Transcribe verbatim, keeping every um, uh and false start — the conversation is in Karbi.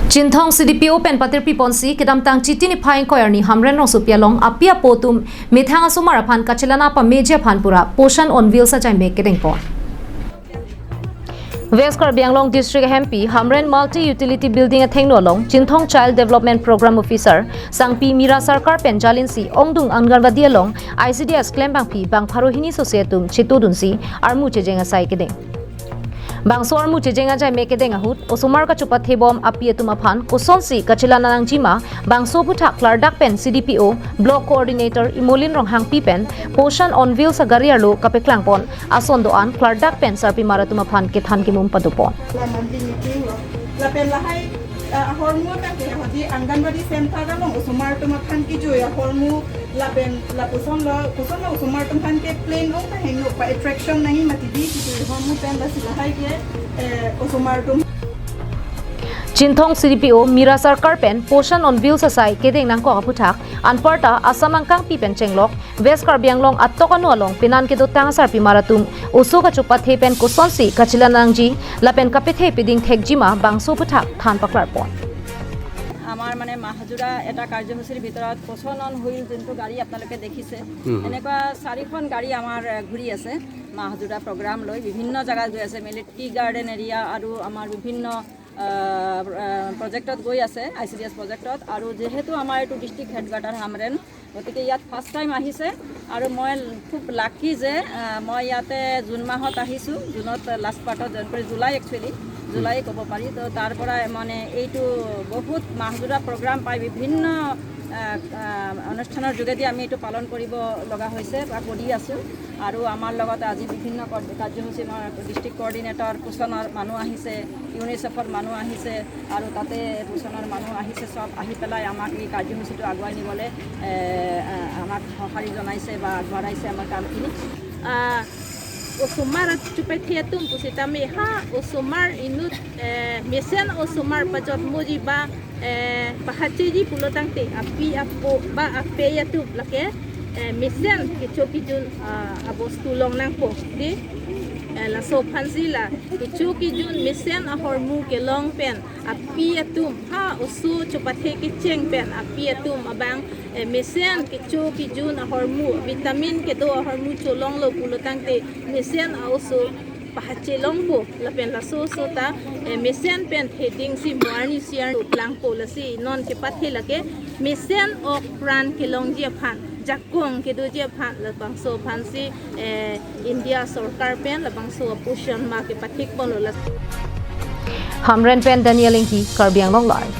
Chinthong C D P O pen patirpi ponsi kedamtang Chiti niphai ingkoi arni Hamren rongsopi along api apo atum methang asomar aphan kachelang pameji aphan pura Poshan on Wheels ajaimek kedengpon. West Karbi Anglong District M P Hamren Multi Utility Building athengno along Chinthong Child Development Program Officer Sangpi Mira Sarkar pen jalinsi ongdung Anganwadi along I C D S klembangpi bang pharo hini sose atum chetudunsi armu chejeng asai kedeng. Bangso armu chejeng ajaimek kedeng ahut osomar kachopathebom api atum aphan kosonsi kachelang nangjima bangso aphuthak klardak pen C D P O Block Coordinator Imolin Ronghangpi pen Poshan on Wheels agari arlo kapeklangpon ason do-an klardak pen sarpimar atum aphan kethan kemum padopon. La monthly meeting lo. Lapen lahai, ah, ahormu ta ke hodi Anganwadi center along osomar atum aphan kejui ahormu lapen lapuson lo, puson lo osomar atum aphan ke plain ong ta hengno pa attraction nangji mati di kejui ahormu pen lasi lahai ke, eh, osomar atum. Chinthong C D P O Mira Sarkar pen Poshan on Wheels asai kedeng nangkok aphuthak anparta Assam angkangpi pen chenglok West Karbi Anglong atok anu along penan kedotang asarpimar atum oso kachopathe pen kosonsi kachelang nangji lapen kapathe peding thekjima bangso aphuthak than paklarpon. আমাৰ মানে মাহজোৰা এটা কাৰ্যসূচীৰ ভিতৰত পোষণ on wheel যোনটো গাড়ী আপোনালোকে দেখিছে, এনেকুৱা চাৰিখন গাড়ী আমাৰ এ, ঘূৰি আছে মাহজোৰা প্ৰগ্ৰাম লৈ বিভিন্ন জেগাত গৈ আছে। মিলিটাৰী গাৰ্ডেন এৰিয়া আৰু আমাৰ বিভিন্ন আহ, আহ, প্ৰজেক্টত গৈ আছে, আই চি ডি এছ প্ৰজেক্টত। আৰু যিহেতু আমাৰ এইটো ডিষ্ট্ৰিক্ট হেডকোৱাৰ্টাৰ হামৰেণ, গতিকে ইয়াত ফাৰ্ষ্ট টাইম আহিছে আৰু মই খুব লাকি যে আহ, মই ইয়াতে জুন মাহত আহিছোঁ, জুনত লাষ্ট পাৰ্টত জইন কৰি, জুলাই একচুৱেলি, জুলাই ক'ব পাৰি। তো তাৰ পৰা মানে এইটো বহুত মাহজোৰা প্ৰগ্ৰাম পাই বিভিন্ন আহ, আহ, অনুষ্ঠানৰ যোগেদি আমি এইটো পালন কৰিব লগা হৈছে বা কৰি আছোঁ। আৰু আমাৰ লগত আজি বিভিন্ন কৰ- কাৰ্যসূচী, আমাৰ ডিষ্ট্ৰিক্ট কৰ্ডিনেটৰ পোষণৰ মানুহ আহিছে, ইউনিচেফৰ মানুহ আহিছে আৰু তাতে পোষণৰ মানুহ আহিছে। চব আহি পেলাই আমাক এই কাৰ্যসূচীটো আগুৱাই নিবলৈ এ, আ- আমাক সঁহাৰি জনাইছে বা আগবঢ়াইছে আমাৰ কামখিনি। Ah, osomar chupathe atum pusitame ha osomar inut eh, mesen osomar pajotmoji ba eh, pahacheji pulo tangte api apo ba apei atum lake eh, mesen kecho kejun ah, abostu long nangpo di eh, laso aphansi la kecho kejun mesen ahormu kelong pen api atum ha oso chupathe kecheng pen api atum abang eh, mesen kecho kejun ahormu vitamin kedo ahormu cholonglo pulo tangte mesen a-oso pahachelongpo lapen laso oso ta eh, mesen pen thedingsi mo arni isi arni plangpo, lasi non kepathe lake mesen ok pran kelongji aphan, jakong kedoji aphan, labangso aphansi eh, India sorkar pen labangso Poshan Maah kepathikponlo. Las- Hamren pen Daniel Ingti, Karbi Anglong Live.